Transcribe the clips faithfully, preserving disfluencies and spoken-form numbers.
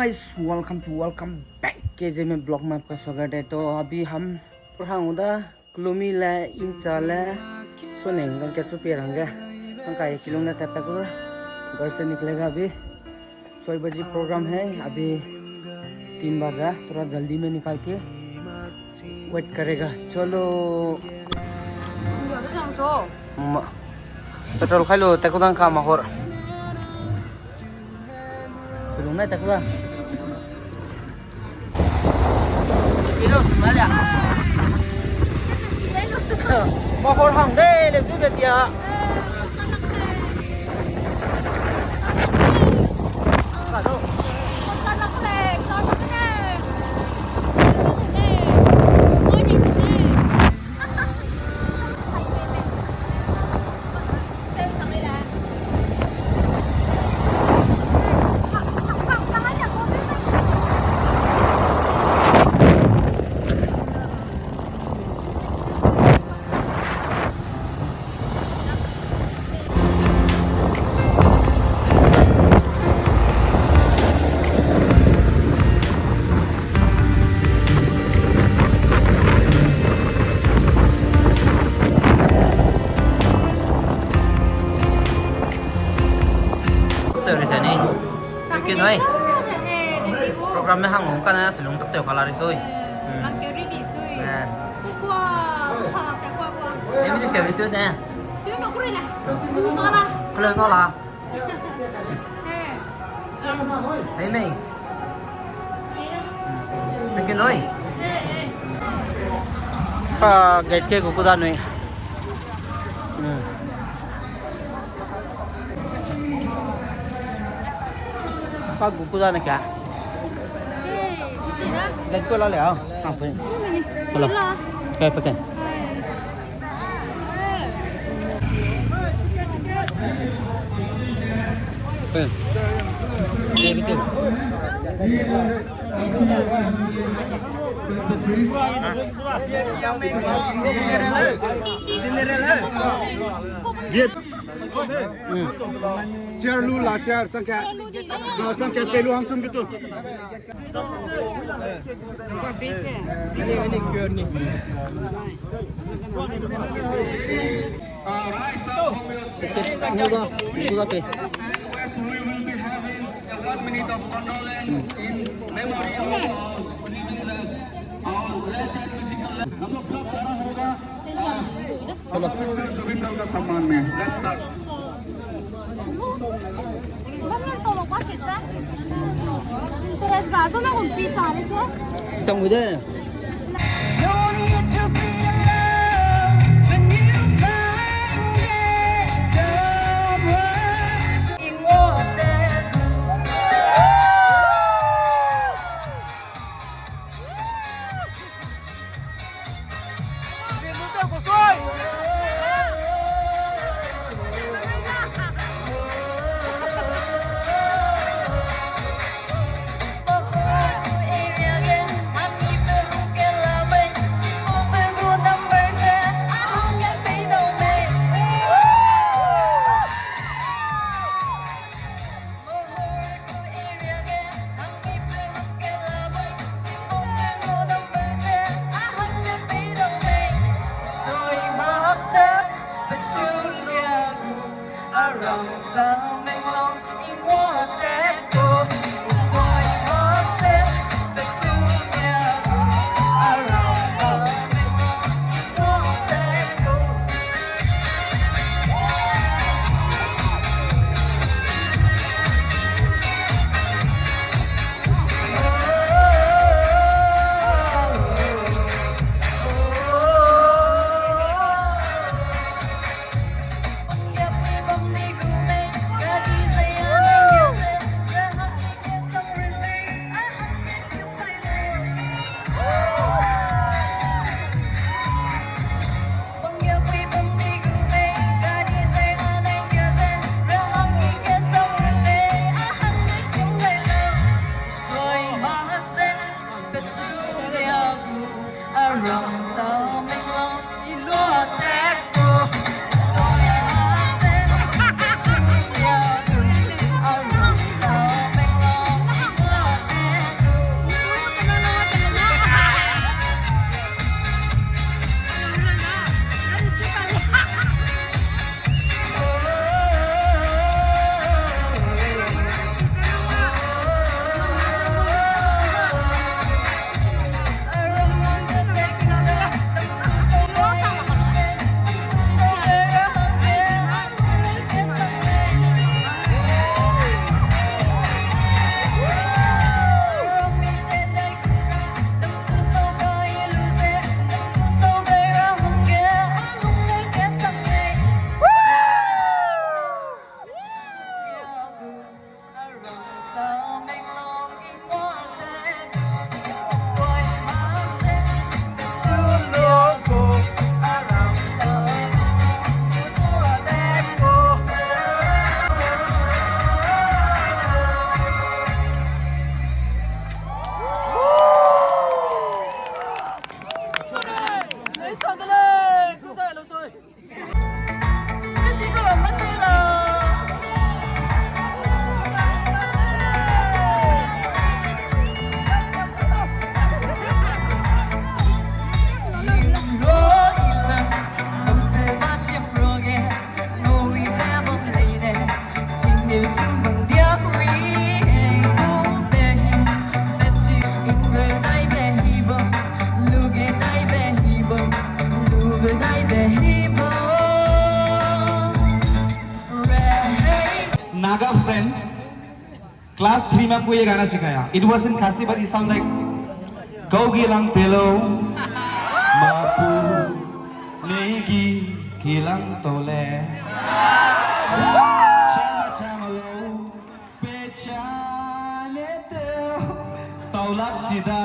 Guys, welcome to, welcome back K J M vlog में आपका स्वागत है। तो अभी हम hang da, Kulumi le, Incha le, Soneng, Gangkechup rangge, hangkai kilung le tap tak da, घर से निकलेगा अभी। छह बजे program है, अभी तीन बजा, थोड़ा जल्दी में निकल के wait करेगा। चलो। Ma, petrol khai lu, tak dang ka ma hor. Sulung nai tak da. Ilo, sulung nai lia. Ma hor hang de, le du de tia. Teu ri tani. Thank you, noi. Program me hang ong ka na sulung tak teu ka la ri sui. Nang keu ri di sui. Eh. Kukua, sa, kukua, kua. Emi di se ri tu ne. Tu ma kuri la. Kala sa la. Hei mei. Hei ke noi. Pa gate ke gu ku da noi. Hmm. Pa gu ku da ne ka. Gate ku la le a. Ah, pe. Hello. Pe, pe ke. Chair lu la, chair, changka. Changka pe lu hangchum bitu. Hello. Mister Zubeen Garg का सम्मान में। Let's start. Tang gu de. Class three में हमको ये गाना सिखाया। It was in Khasi, but it sound like, "Kau gi lang telo, mapu, nei gi, gi lang tole. Chama chama lo, pehchane teu, taulak tida."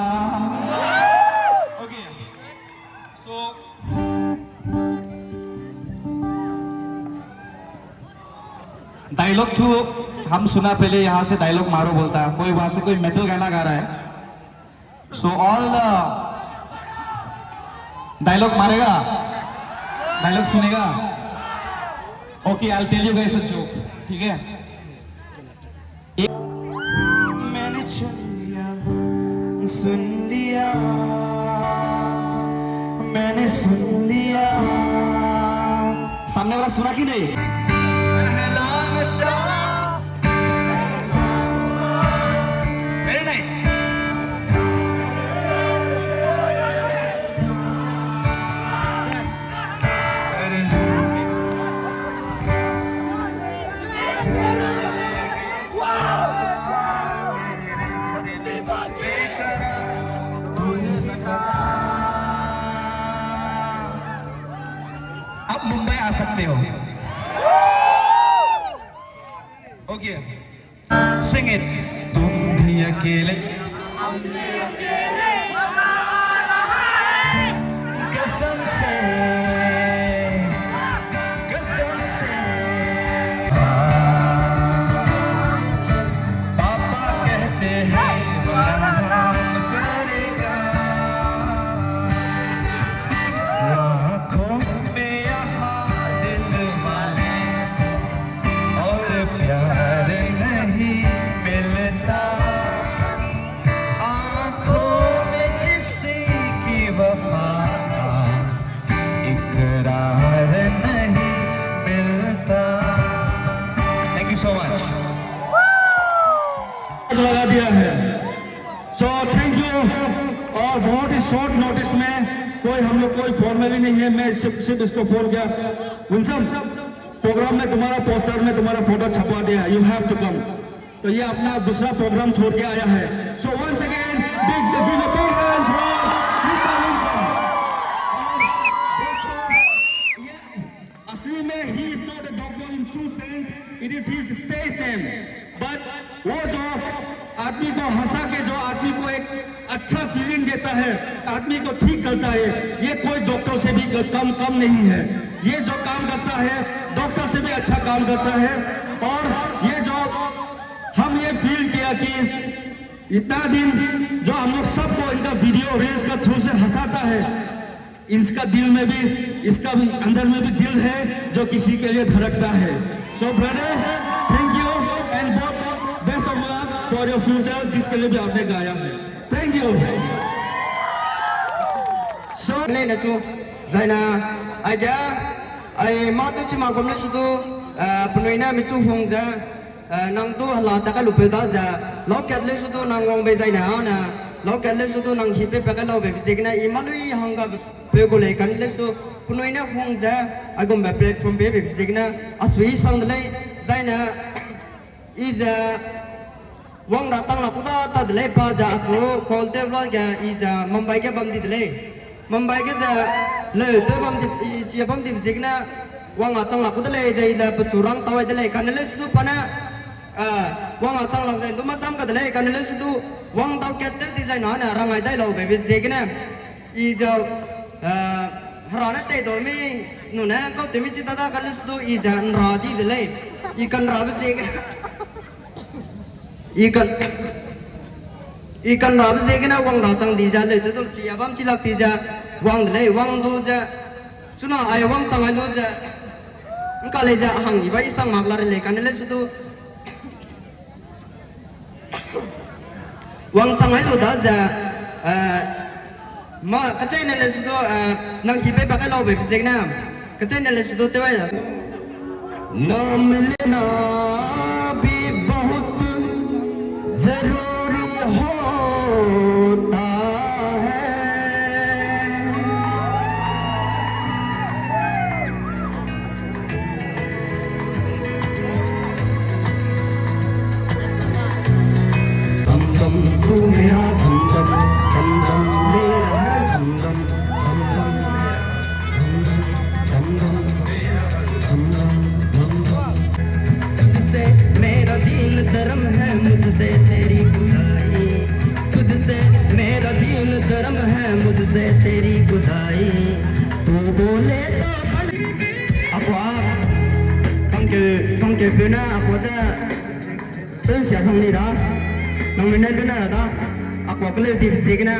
Okay. So, dialogue two, हम सुना पहले यहाँ से डायलॉग मारो बोलता है, कोई वहां से कोई मेटल गाना गा रहा है। So all the डायलॉग मारेगा, डायलॉग सुनेगा। Okay, I'll tell you guys a joke, ठीक है? मैंने चुन लिया, सुन लिया, मैंने सुन लिया। सामने वाला सुना कि नहीं? पहला नशा। Very nice. आप मुंबई आ सकते हो। Okay. Sing it. तुम भी अकेले। कसम से, कसम से। पापा कहते हैं, वरना करेगा। आँखों में यहाँ दिल वाले और प्यार नहीं मिलता। आँखों में जिसकी वफा का इकरार नहीं मिलता। Thank you so much. लगा दिया है। So thank you। और बहुत ही शॉर्ट नोटिस में, कोई हम लोग कोई फॉर्मली नहीं है, मैं सिर्फ सिर्फ इसको फोन किया, विंसम, प्रोग्राम में तुम्हारा पोस्टर में तुम्हारा फोटो छपवा दिया, you have to come। तो ये अपना दूसरा प्रोग्राम छोड़ के आया है। So once again, big, give a big hand for Mister Winsome। असली में he is not a doctor in true sense, it is his stage name। But वो जो आदमी को हंसा के जो आदमी को एक अच्छा फीलिंग देता है, आदमी को ठीक करता है, ये कोई डॉक्टर से भी कम कम नहीं है। ये जो काम करता है, डॉक्टर से भी अच्छा काम करता है। और ये जो हम ये फील किया कि इतना दिन जो हम लोग सबको इनका वीडियो रील्स का थ्रू से हंसाता है, इसका दिल में भी, इसका भी अंदर में भी दिल है जो किसी के लिए धड़कता है। So brother, thank you and बहुत बहुत best of luck for your future, जिसके लिए भी आपने गाया है। Thank you। So, lei ne chu, zaina, aige, ai ma tu chima kom le su du, eh, penui ne mi chu hung ze, eh, nang du hela ta kai lu peu da ze, lau kat le su du nang wang bei zaina, a ne, lau kat le su du nang hi pe pe kai lau bei ziegene, i ma lui hang ga peu gu lei kan le su, penui ne hung ze, aigum be platform pe bei ziegene, a sui sang de lei, zaina, i ze, wang ra chang la ku da ta de lei pa ze, a chu call te vlog ge, i ze, Mumbai ge bam di de lei. Mumbai ge ze, leu te bam di, i, chi bam di ziegene, wang a chang la ku de lei, ze i ze, pechu rang tau ai de lei, kan le su du pa ne, eh, wang a chang la ze, du ma zam ka de lei, kan le su du, wang dau kat te di zaina ne, rang ai dai lau bei ziegene. I ze, eh, hera ne tei dau mi, nu ne, kau te mi chi da da kan le su du, i ze, nra di de lei. I kan ra be ziegene. I kan, i kan ra be ziegene wang ra chang di ze, leu te du chi a bam chi lak di ze, wang de lei, wang du ze, chuna ai wang chang ai lu ze, ngka lei ze, hang i ba i sang mak la re lei, kan le su du, wang chang ai lu da ze, eh, ma, kachai ne le su du, eh, nang hi pe ba kai lau bei ziegene, kachai ne le su du te wai da. नाम लेना भी बहुत जरूरी होता है। गम है मुझसे तेरी खुदाई, तू बोले तो बन। Akua, kangkeu, kangkeu peu ne, akua ze, peu sia sang ni da, nangnui ne lu na ra da, akua keleu di ziegene,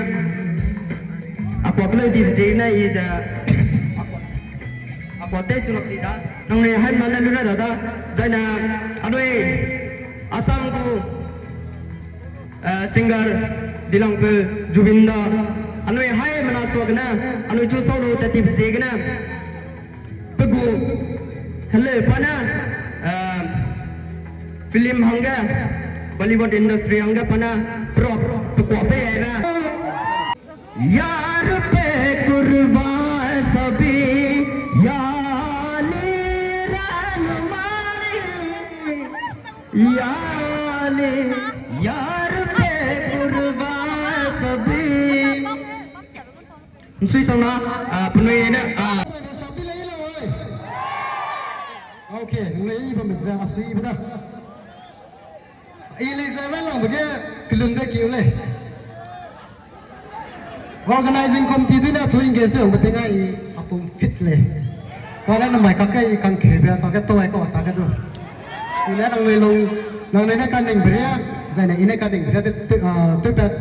akua keleu di ziegene, i ze, akua, akua te chulak di da, nangnui haimna ne lu na ra da, zaine, anui, Assam gu, eh, singer dilangpeu Zubeen da, anui haimena suagene, anui chu sau lu tat tibe ziegene, pe gu heleu pa ne, eh, film hangge, Bollywood industry hangge pa ne, pro, pe kuâ pei aibe. यार पे कुर्बान सभी, यानी रहनुमाई, यानी यार पे कुर्बान सभी। Nsui sang na, ah, penui ne, ah. Okay, ngai i bam ze a sui i bam da. I lei ze railangbe ge kelunbe kiu lei. Organizing committee dui ne chu engage tew hangbe ting ai i apum fit lei. Kane namai kak ge i kangkeube ta ge tau ai kau ta ge du. Chine nangnui lung, nangnui ne kaningbe ria, zaine i ne kaningbe ria te, te, ah, tewpat.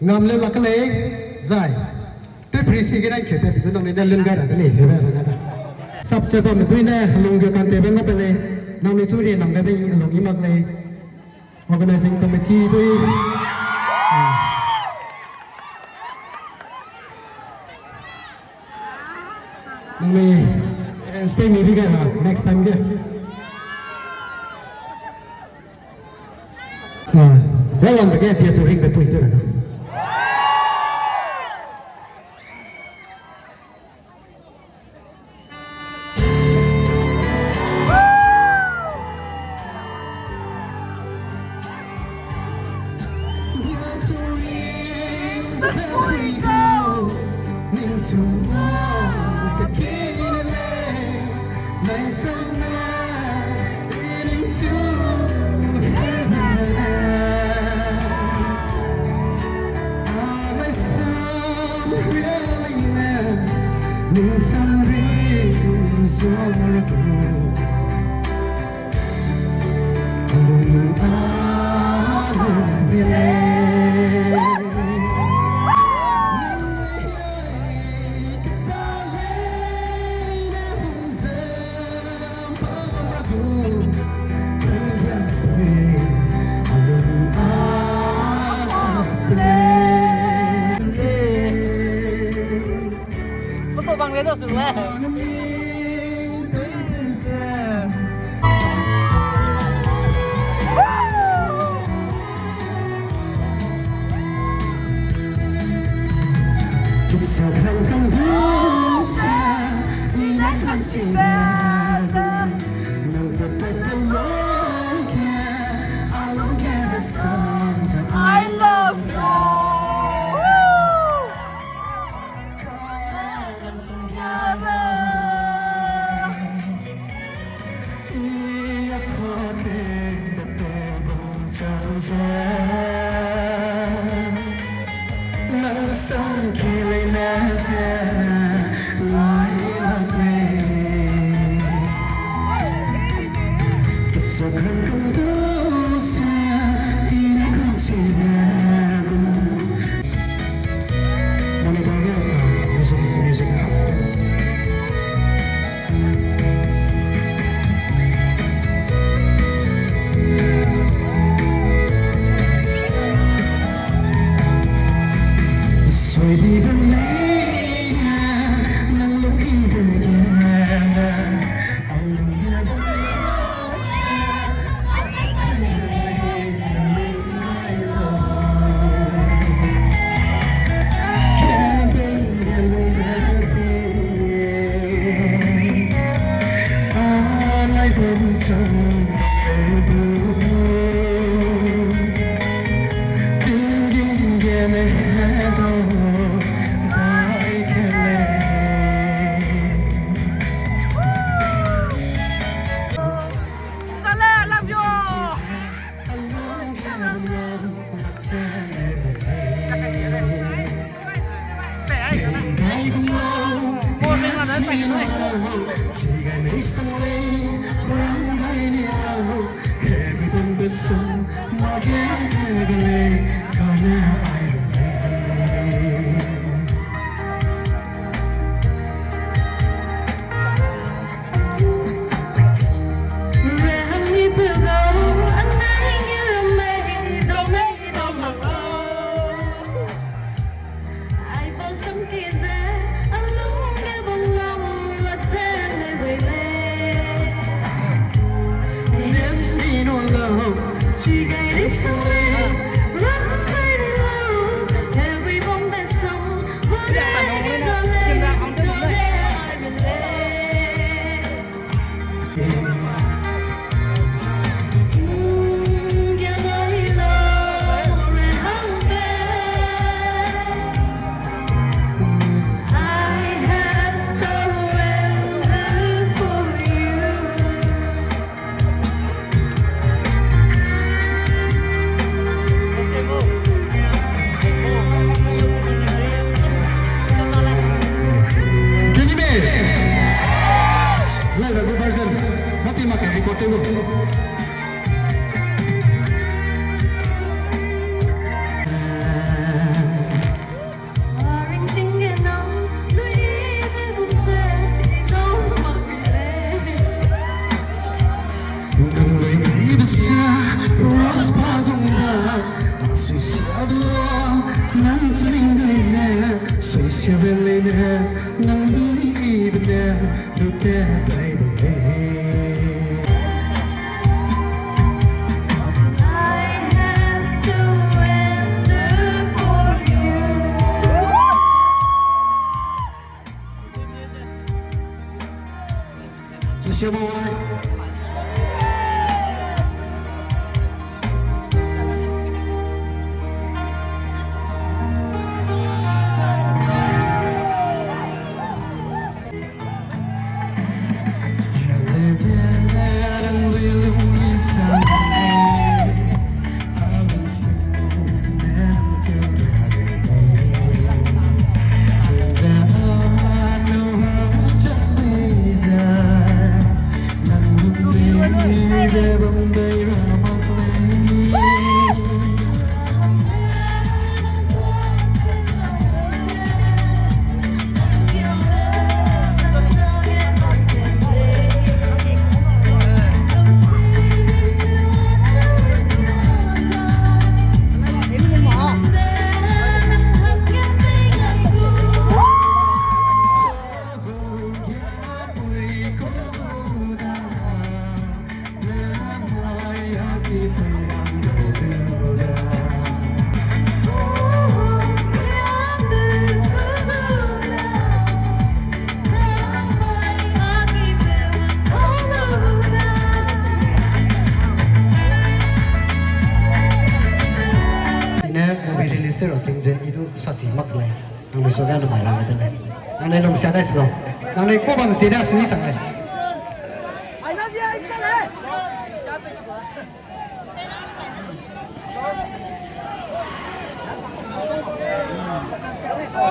Ngam leu lak ke lei, zai. Tewpri si gene keu pe pi du nangnui ne lun gai ra de lei, leu gai ra ga da. Sap che bamme dui ne, helung ge kantewbe ngau pe lei, nangnui chu rie nam gaibe i helung i mak lei. Organizing committee dui. Nangnui, eh, stay mi ri gai ra, next time ge. Ah, railangbe ge pia chu ringbe pui tew ra da. I love you. Monitor ge, ah, music, music. Chale, I love you. Sigai mei sang lei, rang gai ni au, heavy bomb be sang, ma ge ge lei, kane ai lei. Gini me. Live version. Mati maka record table. Ine movie release te ra ting ze i du sachi mak lei. Nangnui suage namai ra de lei. Nangnui lungsia dai se lau. Nangnui ku bam zie da sui sang lei.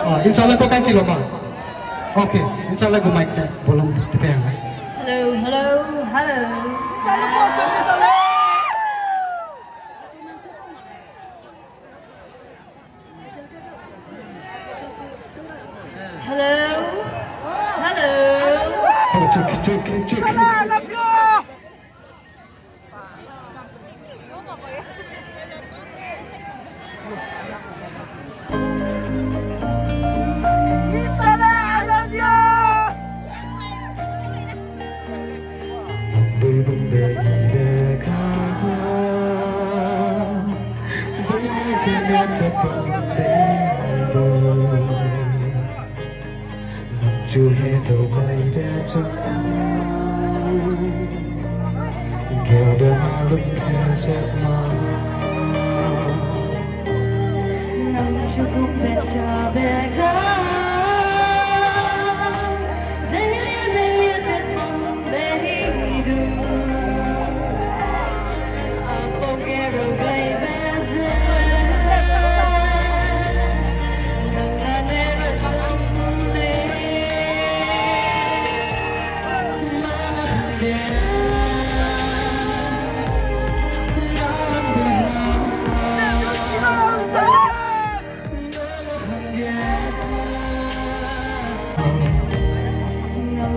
Ah, inshallah ko kan chi lo ma. Okay, inshallah ko mic check, volume te pe hang lei. Hello, hello, hello. Hello? Hello? Oh, check, check, check.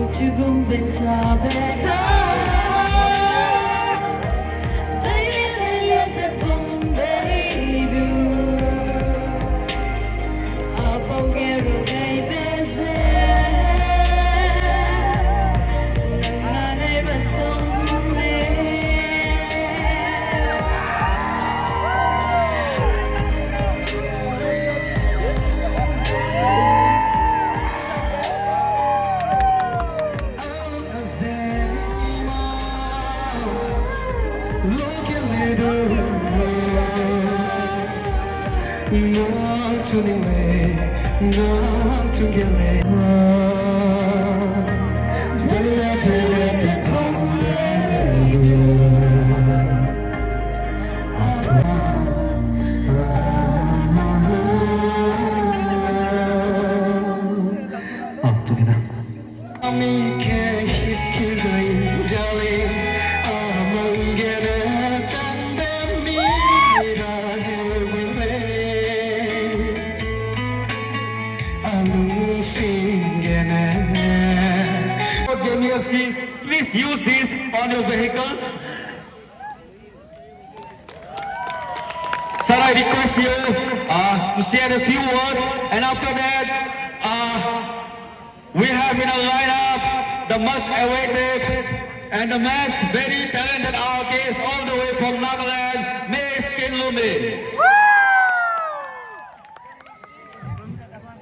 Chugum beta beta, dai le le te pum beri du. Apau ge ru gai be ze, nang na nei ba song me. J M E F C, please use this on your vehicle. Sir, I request you, uh, to say a few words, and after that, uh, we have in a lineup the much awaited and the much very talented artist all the way from Nagaland, Miss Kinlumi.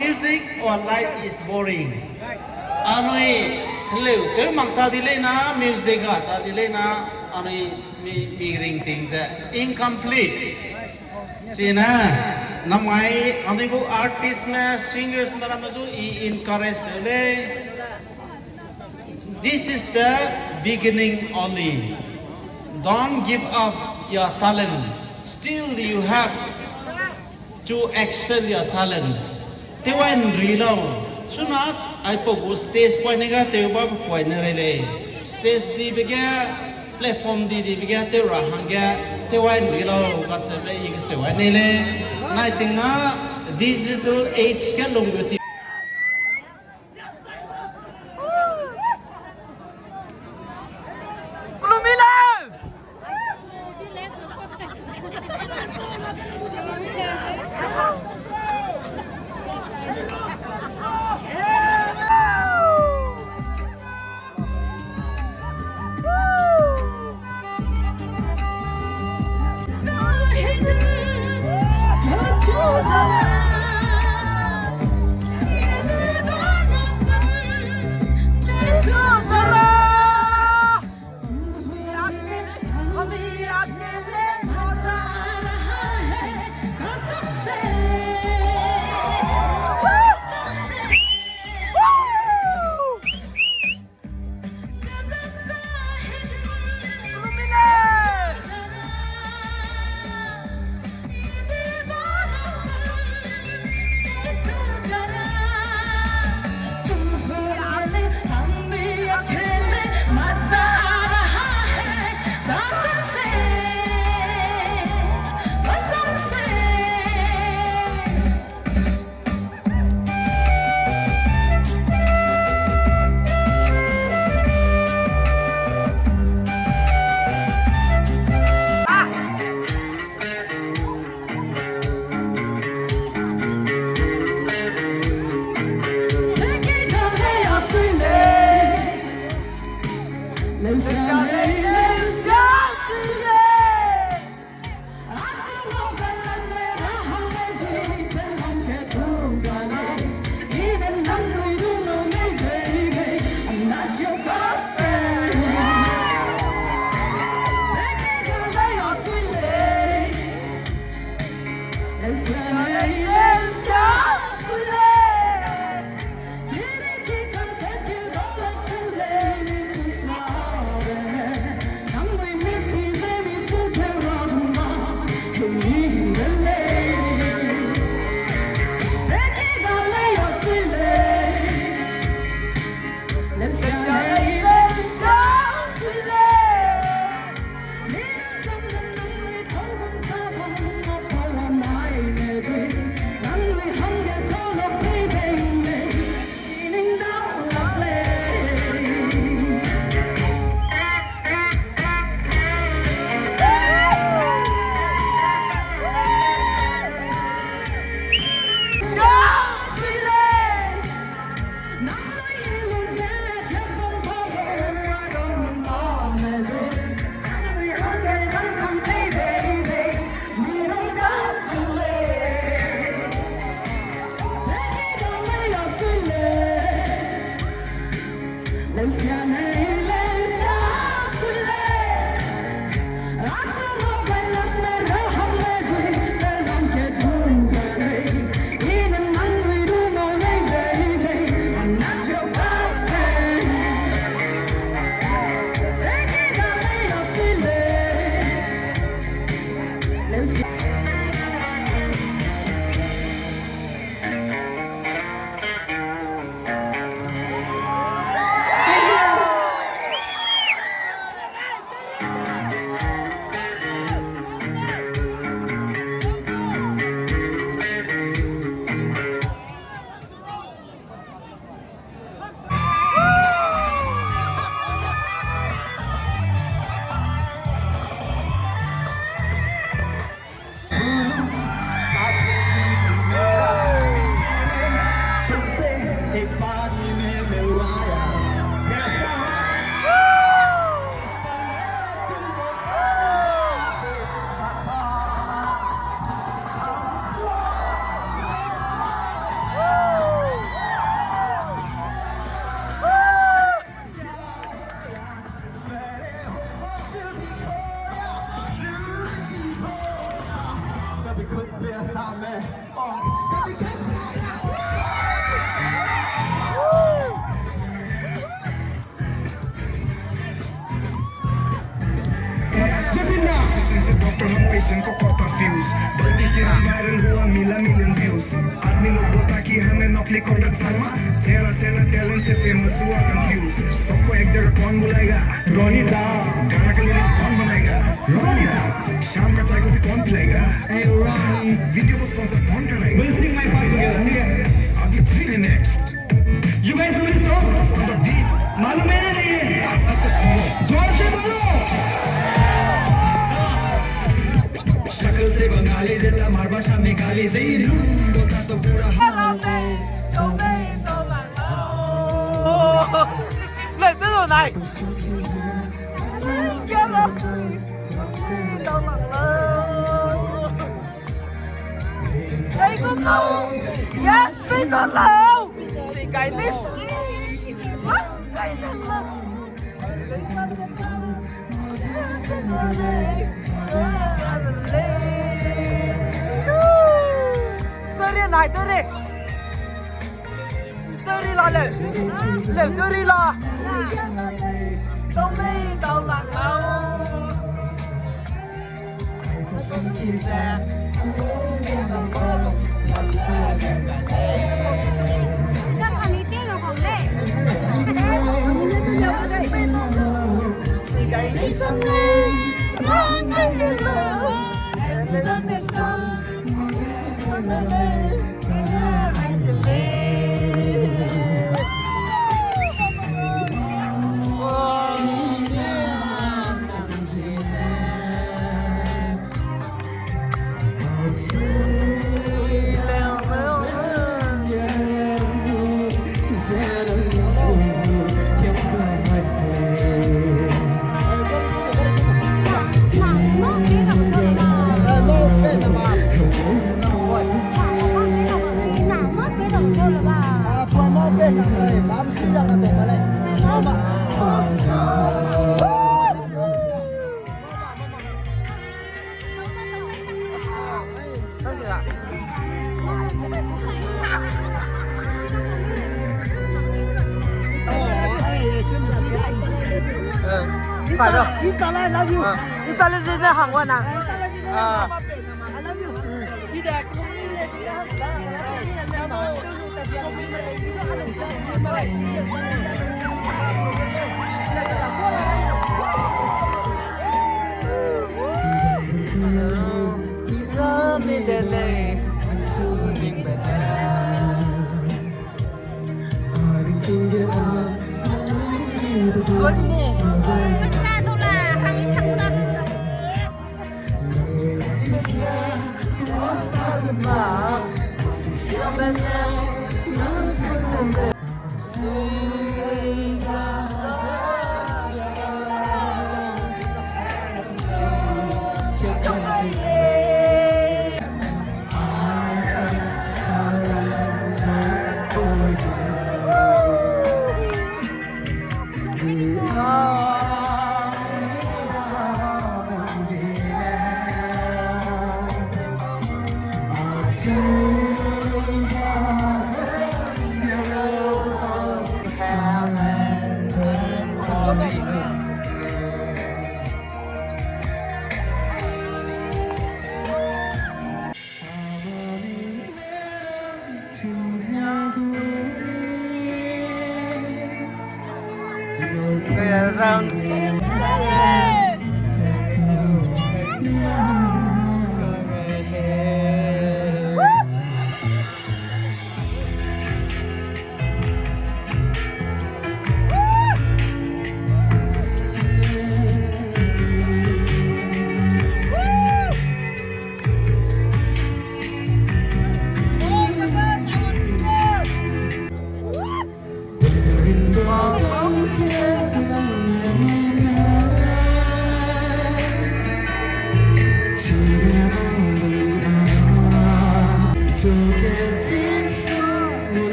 Music or life is boring. Anui heleu tew mak ta di lei na, music ga ta di lei na, anui mi, mi ringting ze incomplete. Sine, namai, anui gu artist me, singers me ramme zu i encourage tew lei. This is the beginning only. Don't give up your talent. Still you have to excel your talent. Tew wai nri lau. Suna aipau gu stage poine ga tew ba poine rei lei. Stage dibe ge, platform di dibe ge tew ra hangge, tew wai nri lau, kacheube i kacheu wai nei lei. Nai ting a digital age ge lung gu ti Doctor हम patient को करता fuse, गलती से viral हुआ मिला million views। आदमी लोग बोलता कि हमें नकली कॉन्ट्रैक्ट साला, चेहरा से ना talent से famous हुआ confuse। सबको एक जगह कौन बुलाएगा? रोनिता। गाना का lyrics कौन बनाएगा? रोनिता। शाम का चाय कॉफी कौन पिलाएगा? ए, रोनी। Video को sponsor कौन कराएगा? We'll sing my part together, ठीक है? अभी फिर next। You guys know this song? On the beat। मालूम है ना नहीं है? ऐसे से सुनो। जोर से बोलो। शक्ल से बंगाली, देता मार भाषा में गाली, ज़हीनुम बोलता तो पूरा। ले, चलो, नाई। Yes, we don't know. Dore nai, dore. Dore la le. Le, dore la.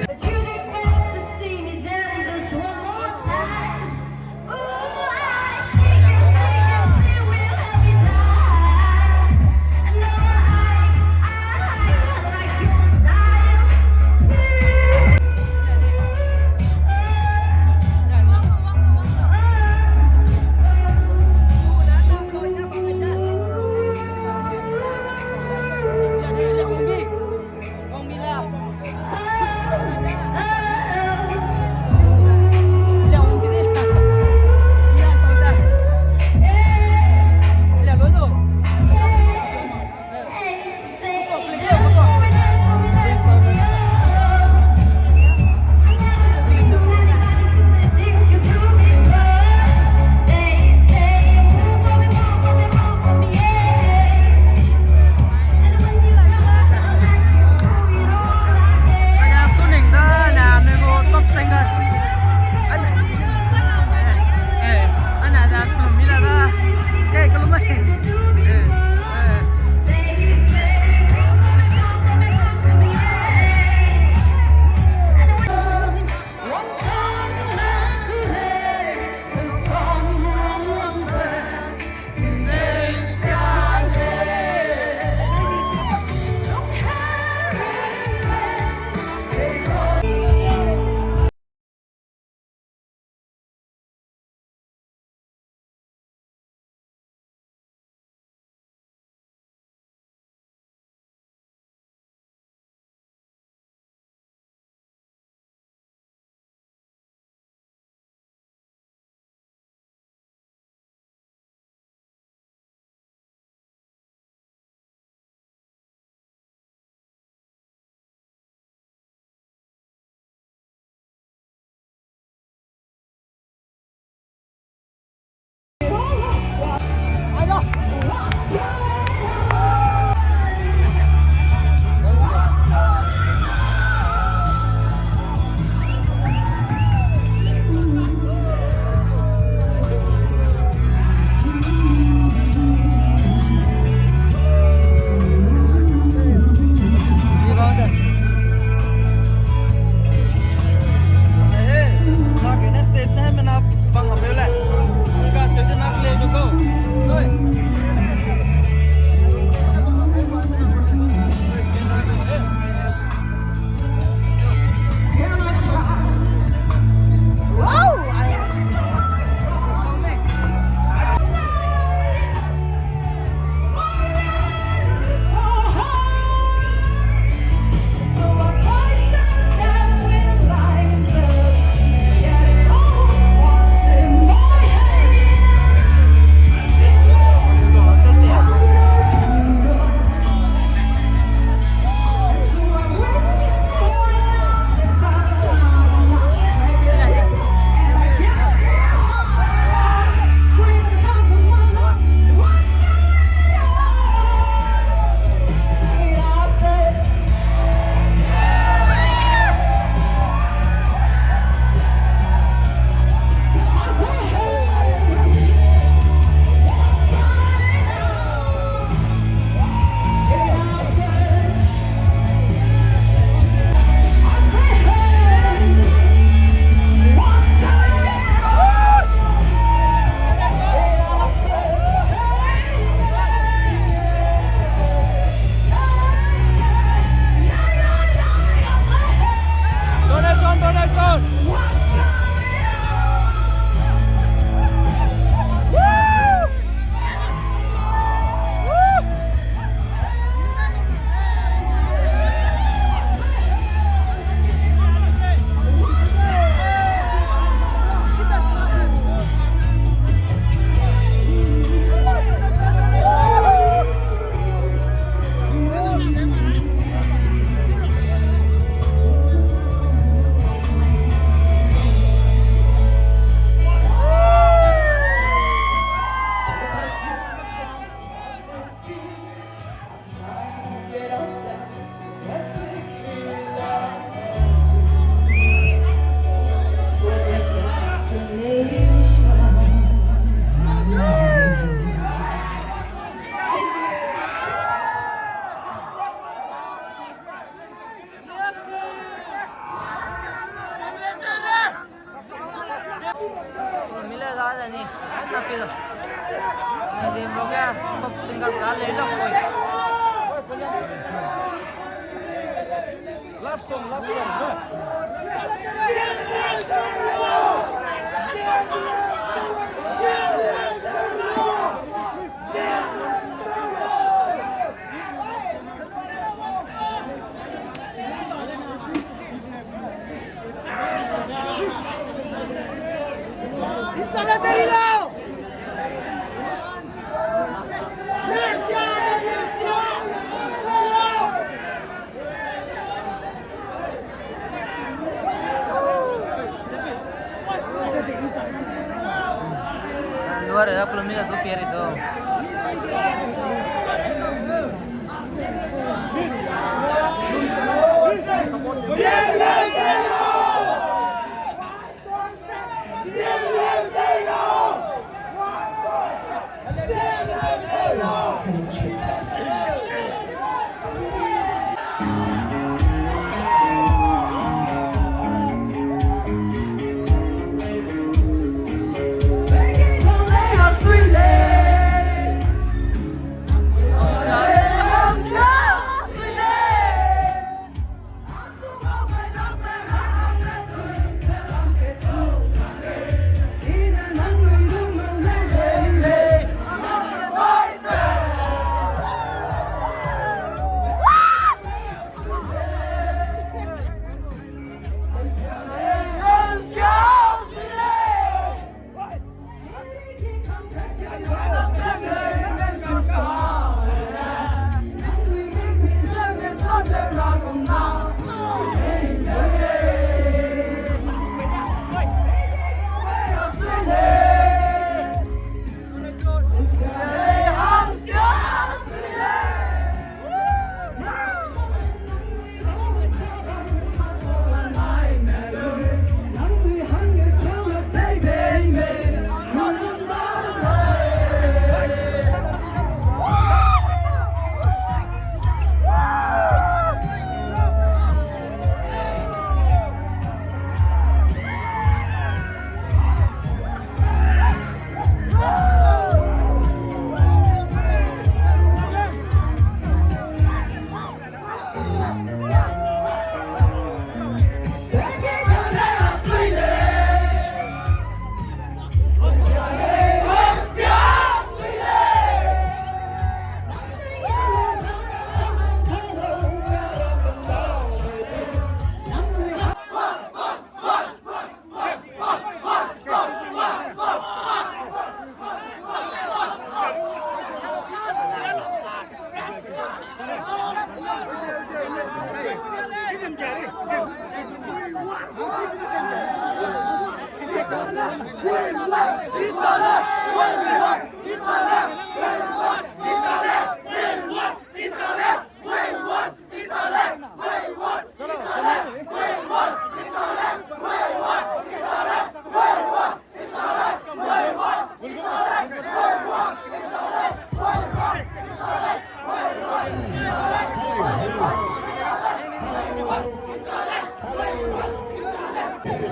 But you just have to see me then just one more time. Ooh, I see you, see you, see, will help me die. And no, I, I, I like your style. Ni, na pi lo. Na di mo ga, top singer ka le lo koi. Last song, last song. Luar ya, aku lumi la du pier itu.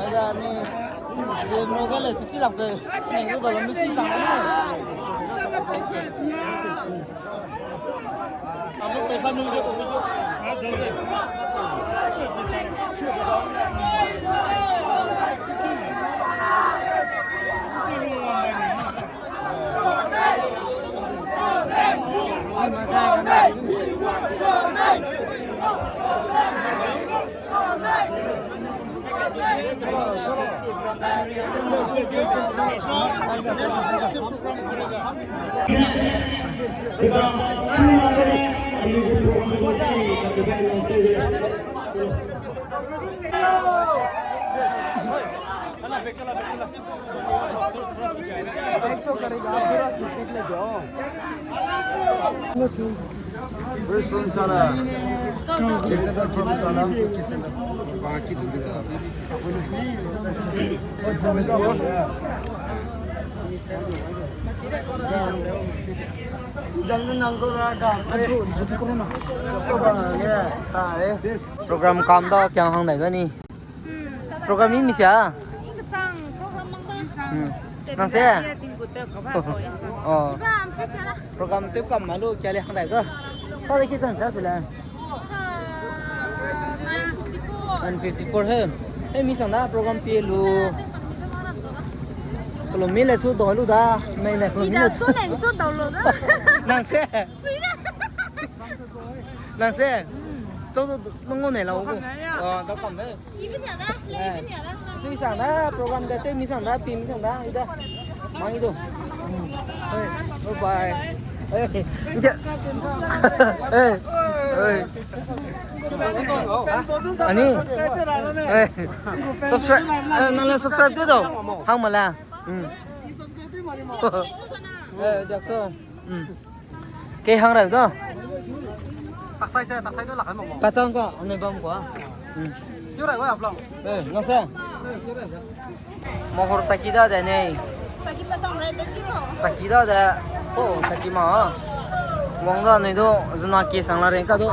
Ada ni, dia mereka le tu silap ke, sini tu dalam mesti sangat ni. First one sala. First one sala. Ba ki chu ki cha. Jang nang ko ra ga. Ko ba nge. Ta e. Program kam da kiang hang dai ga ni. Program i mi sia? Kesang program mang da. Hmm. Nang se? Oh. Program tew kam ma lu kia le hang dai ga. Ta de ki zang sa su le. Nine fifty-four he. He mi sang da program pie lu. Kelo mi le su do lu da. Mei ne kelo mi le su. Nang se? Nang se? Zo zo nang ngau ne lau. Oh, da kam he. Sui sang da, program da, tew mi sang da, pi mi sang da, ida. Mang i du. Bye bye. Eh, eh. Ani. Eh. Subscribe, eh, nang le subscribe tew dau. Hang ma la. Hmm. Eh, jak so. Hmm. Ke hang rai da. Taksai se, taksai du lak kai mama. Patang ka, ane bam kwa. Hmm. Tiu rai wa aplang. Eh, nang se. Mahor saki da de ne. Saki pa chang rai de ji ko. Saki da de. Ko, saki ma. Wang da ne du, zuna ke sang la reng ka du.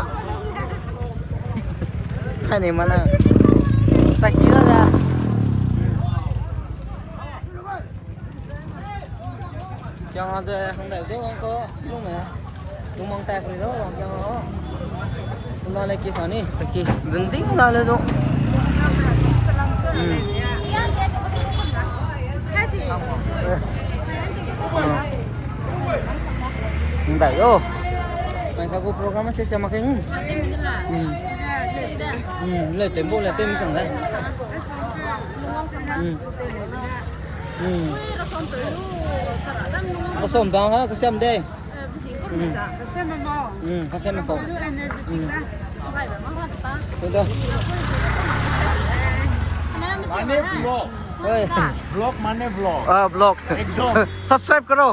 Chai ne ma na. Saki da de. Kiang a de hang dai de wang ko, lung ne. Lung mang tai pui do wang kiang a. Na le ki sa ni, sa ki. Bending na le do. Hmm. Hang dai do. Mai ka gu program se se ma keng. Hmm. Hmm, le tembo le tem sang dai. Hmm. Hmm. Rasom bang ha, kasiam de. Hmm, kasiam ma so. Udah. Mane vlog. Oi. Vlog mane vlog. Ah, vlog. Ekdom. Subscribe karo.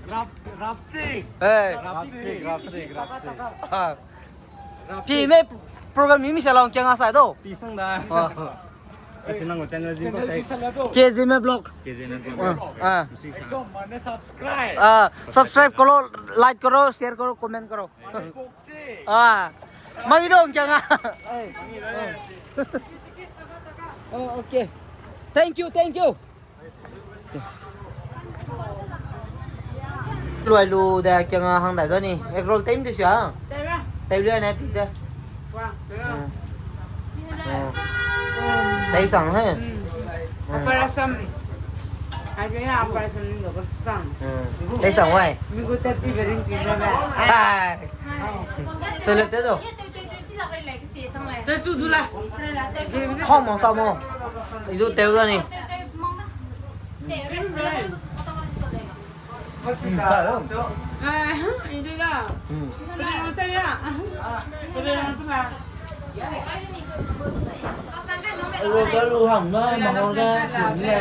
Rap, rapchik. Hey. Rapchik, rapchik, rapchik. Ah. Pi me program mi mi sa long kiang a sa do. Pi sang da. Ah. Aise nang channel jing ko sai. K J me vlog. K J me vlog. Ah, ah. Usi sa. Ekdom mane subscribe. Ah, subscribe karo, like karo, share karo, comment karo. Mane kokchi. Ah. Mangi dong kiang a. Oh, okay. Thank you, thank you. Luai lu de kiang a hang dai da ni. Egg roll tem du sia. Tem lu ne pi ze. Tei sang he. Operation. Ai ke ya operation ni ko sang. Tei sang wai. Mi gu tati berin ti na. Ai. Select te do. Te chu du la. Hom mo ta mo. I du teu da ni. Hmm, ta lo. Ai, i du da. Hmm. Pe de te ya. Pe de te la. Ro da lu ham na, ma ho da, lu ne.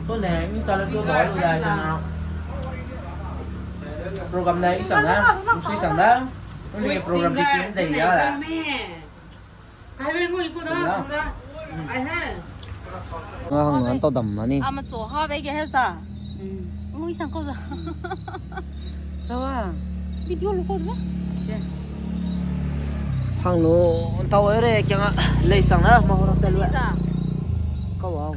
Ko ne, mi ta le chu da lu da na. Program da i sang da, sui sang da. Ni program pi pi de ya da. Kai be ngui ko da, sang da. Ai he. Nga hang nan tau dam na ni. Ama cho ha be ge he sa. Ngui sang ko da. Chawa. Video lu ko da. Sia. Hang lu tau re kiang a lei sang da ma ho ra te lu. Sa. Ka wa.